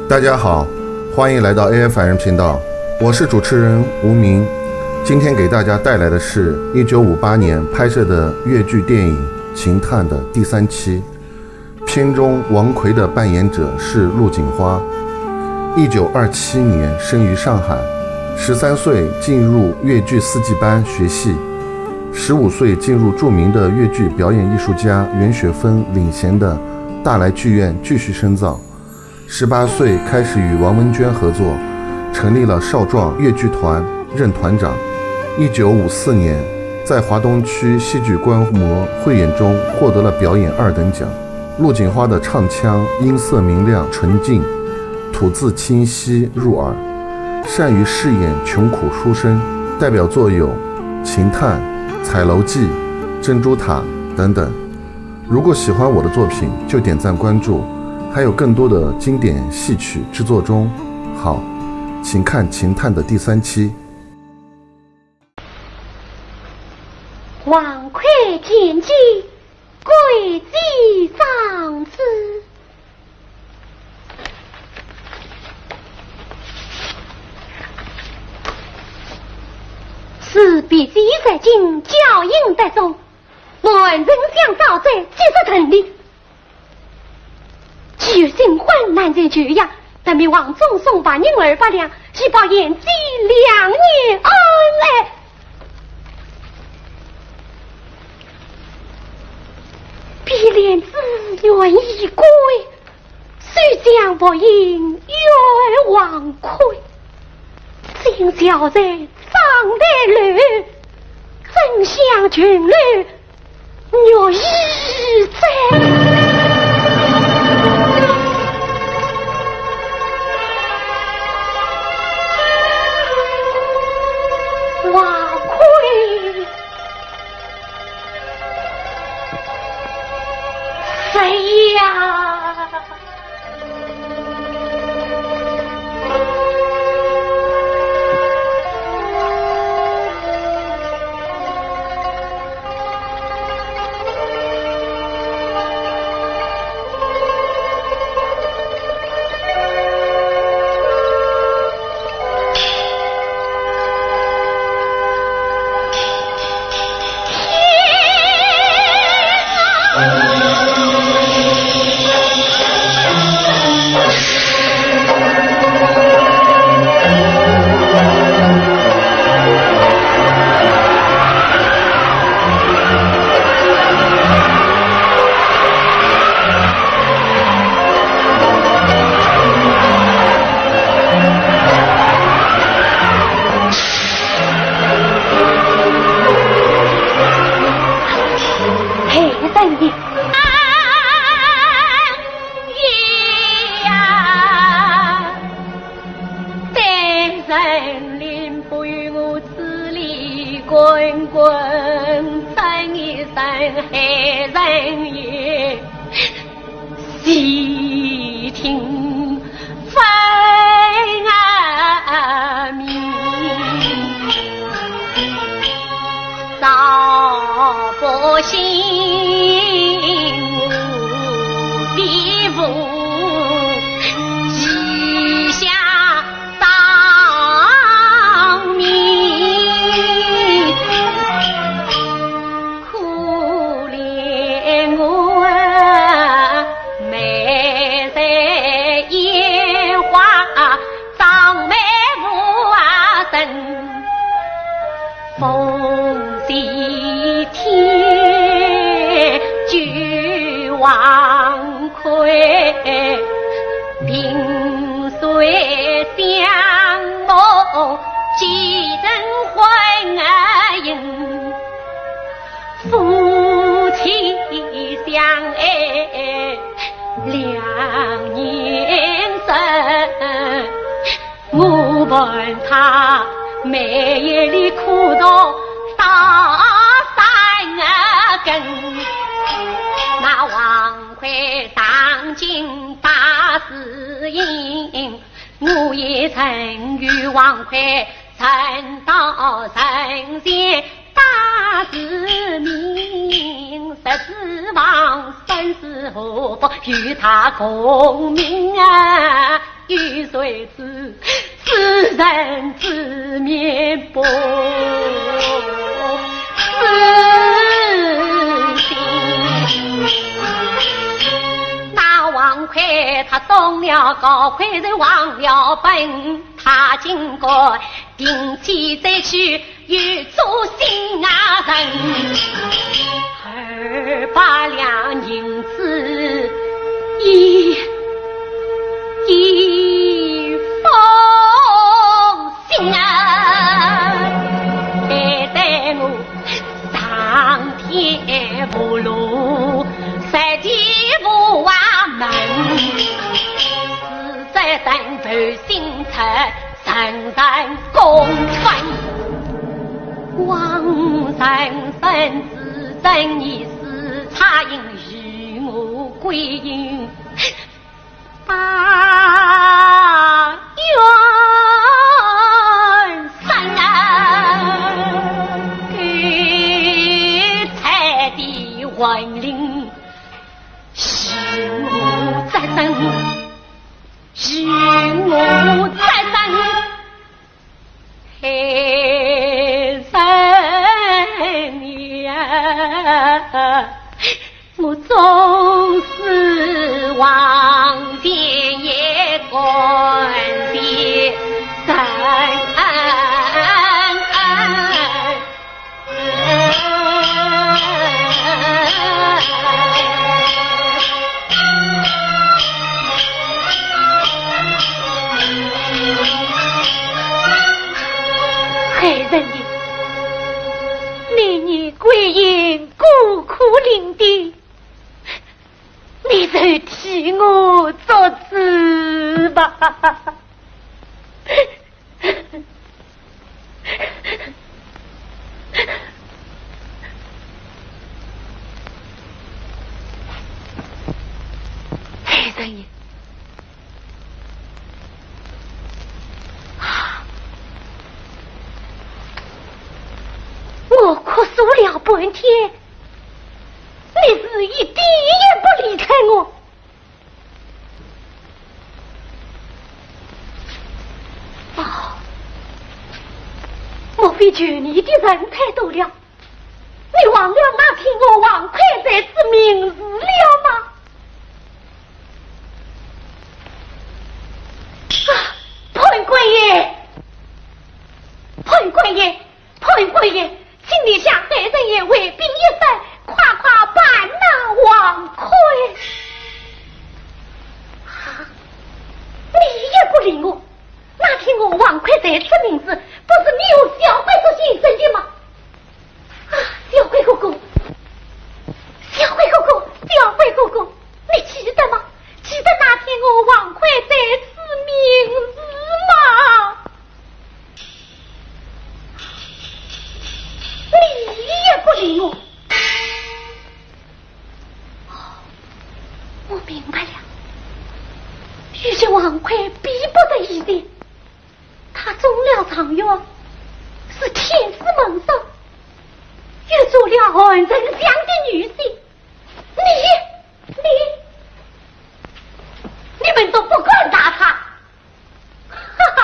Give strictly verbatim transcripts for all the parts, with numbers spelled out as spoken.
大家好，欢迎来到A F M频道，我是主持人吴明。今天给大家带来的是一九五八年拍摄的越剧电影《秦探》的第三期。片中王魁的扮演者是陆锦花。一九二七年生于上海，十三岁进入越剧四季班学戏，十五岁进入著名的越剧表演艺术家袁雪芬领衔的大来剧院继续深造。 十八岁开始与王文娟合作，成立了少壮越剧团，任团长。一九五四年，在华东区戏剧观摩汇演中获得了表演二等奖。陆锦花的唱腔音色明亮纯净，吐字清晰入耳，善于饰演穷苦书生，代表作有《秦探》《彩楼记》《珍珠塔》等等。 如果喜欢我的作品，就点赞关注，还有更多的经典戏曲制作中。好，请看《秦探》的第三期。王魁见机，跪祭长子。事必至，在今，教应得中。 我恨人想早在，及时断理。既有新欢难再求呀，特命王忠送白银二百两，以报贤婿两年恩爱。比莲子愿意归， 谁想薄幸冤枉亏，今小人张台楼，怎向琼楼玉宇哉。王魁， 谁呀？有谁知，此人知面不知心。那王魁他中了高，魁人忘了本，他竟敢 定期再去又做新啊人，二百两银子一一封信啊，害得我上天无路，下地无门，实在等头心才 人人公分。王人生子正义是差人与我归隐，但愿生啊，给在的魂灵，与我再生，与我再生。 嘿，人呀，我总是望见一个的人。 害人呀，你，你归隐孤苦伶仃，你就替我做主吧。 太师爷，啊，我哭诉了半天，你是一点也不理睬我。 哦，莫非求你的人太多了？你忘了那天我王魁才子名字了吗？啊，判官爷，判官爷， 判官爷，请你向大人爷回禀一声，快快办那王魁。啊，你也不理我。那天我王魁才子名字，不是你用小鬼做先生的吗？啊，小鬼哥哥，小鬼哥哥，小鬼哥哥，你记得吗？记得那天我王魁才子名字吗？ 你也不理我。哦，我明白了。与其王魁比不得以前，他中了状元，是天子门生，又做了韩丞相的女婿。你，你，你们都不敢打他。 哈哈，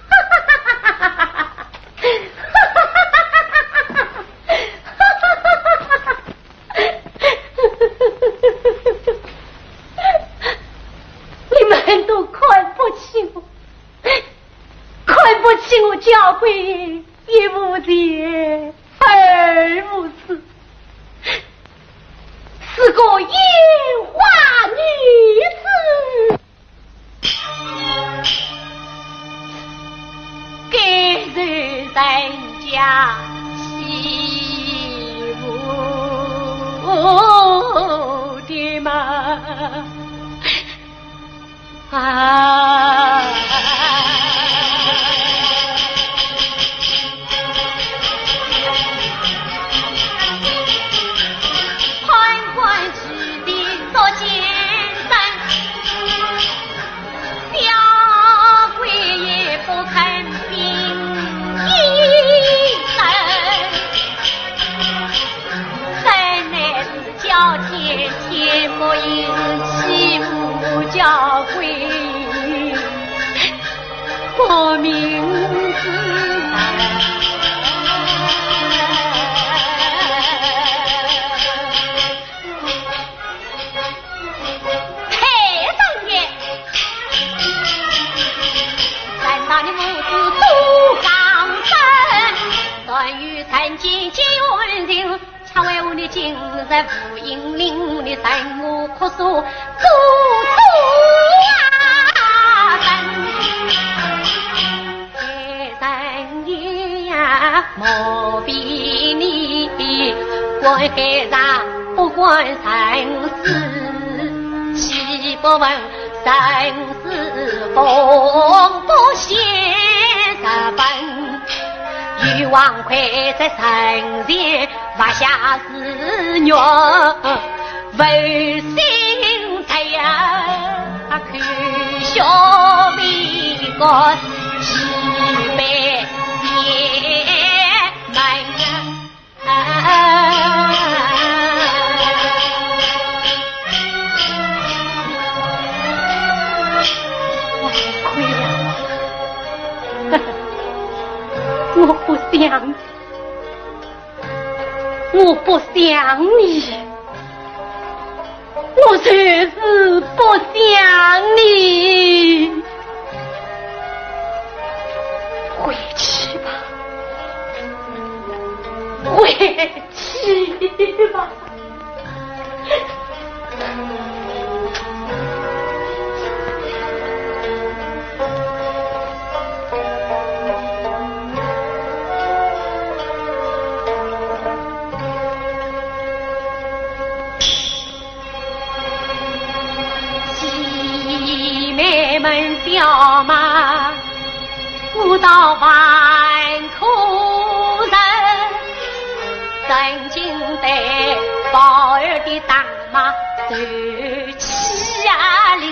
哈哈哈哈哈哈！你们都看不起我，看不起我家贵人，一无钱，二无势，是个烟花女子。 该是人家欺负的吗？啊！ 判官只得捉奸臣，小鬼也不肯听一声。三乃是叫天天不应，欺负小鬼。个名字。太上爷，难道你母子都上身？段誉曾经见恩情， 恰为何你今日无影影，你待我哭诉苦楚啊！人也呀，莫非你管海上不管人事，岂不问人事风波写日本？ 与王魁在人前发下誓愿，违心在呀，苦笑为国，一杯解闷。王魁呀，我不想 我不想你，我就是不想你。回去吧，回去吧。 姊妹们笑骂，我道万科人，曾经对宝儿的打骂受欺压凌，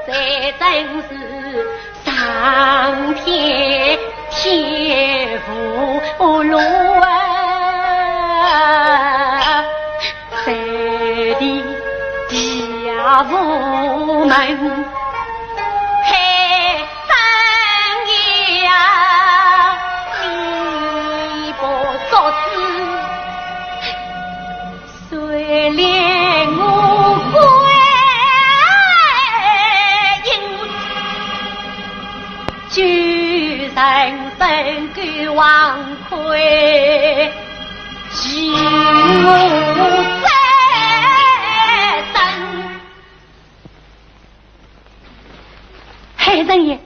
这真是 上天天无路啊，在地地下无门，海上呀，你不作死。 谁怜我归隐，救人分给王魁，替我再生。海人爷， 你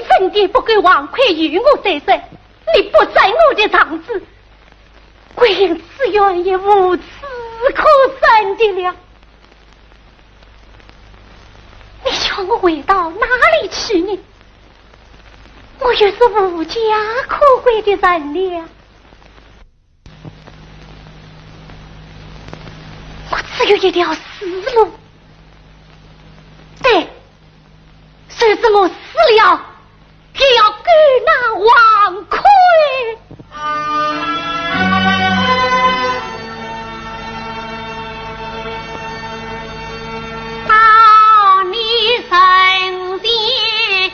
真的不给王魁与我再生，你不斩我的长子，桂英此冤也无处可伸的了。你叫我回到哪里去呢？我又是无家可归的人了。 我只有一条死路。对，就是我死了，也要勾那王魁。到你身前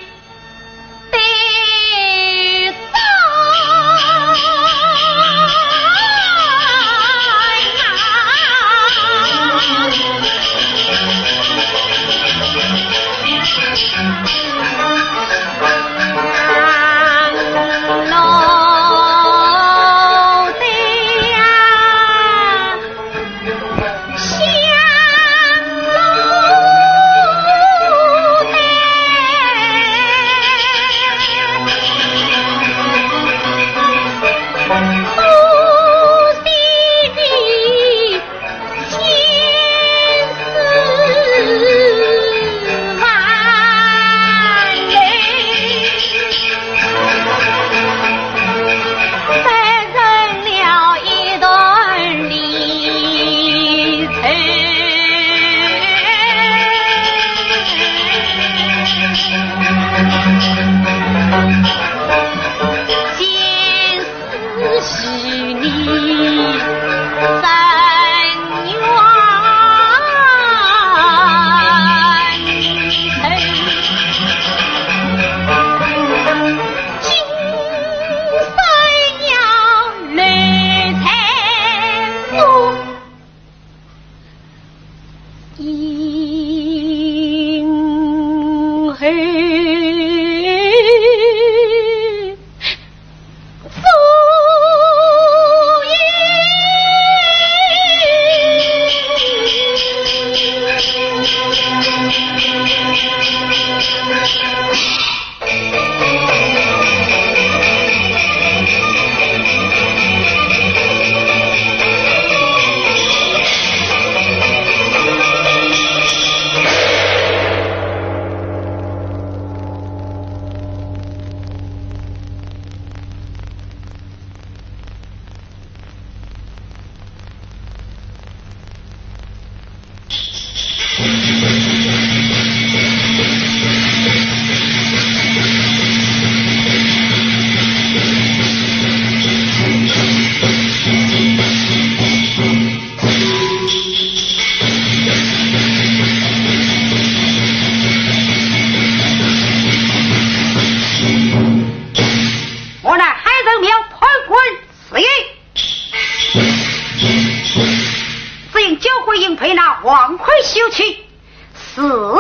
只因焦桂英被那王魁休弃，自缢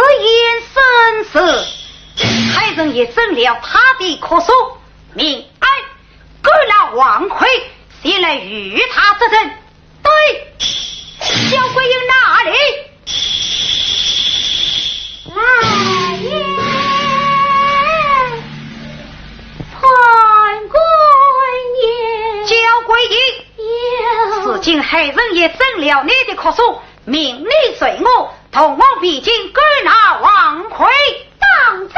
身死。海神爷准了他的哭诉，命俺赶那王魁前来与他作证。对，焦桂英哪里？来也，判官爷。焦桂英。 有。如今海神爷准了你的哭诉，命你随我同往汴京赶那王魁。当真？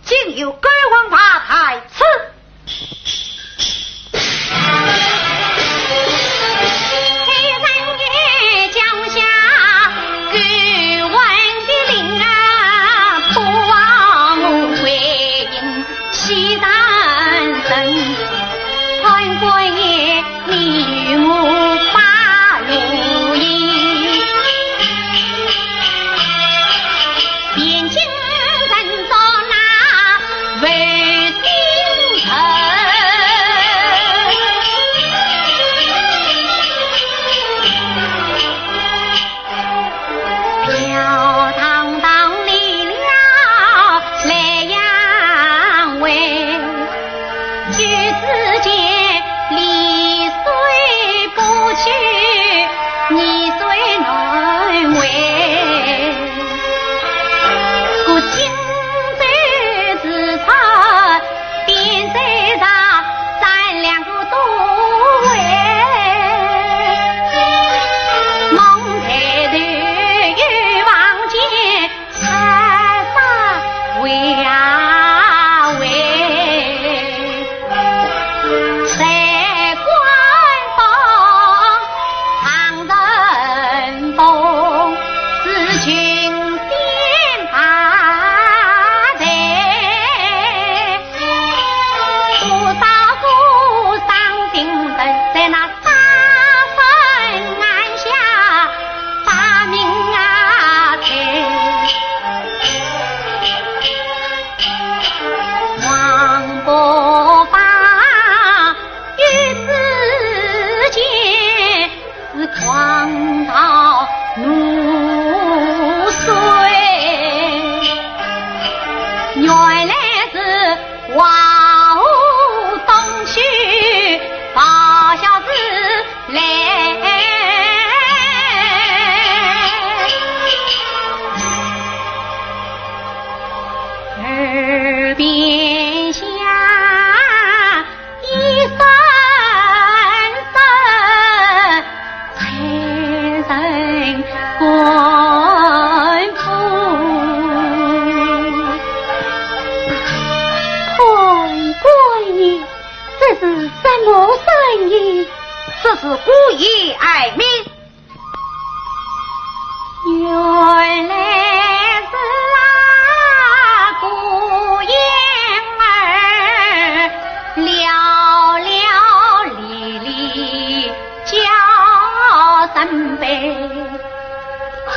今有狗王牌在此。海神爷降下狗王的令啊，不枉我为 西山神，判官爷，你与我把路言。汴京城中那位姓陈， 飘荡荡离了莱阳喂，举子建，离水不去，逆水难回。故今舟之出， 点水上三两个多哎，望抬头望见，山上喂啊喂，在关东上人风，是群仙爬台。 多少个伤心人在那沙坟案下把命啊退。王伯房与子建 是狂盗奴sway，原来是华武东去咆哮之来。耳边响 一声声催人滚苦。判官爷，这是什么声音？这是姑爷哀鸣。 原来是啊，姑爷儿，了了离离叫声悲，可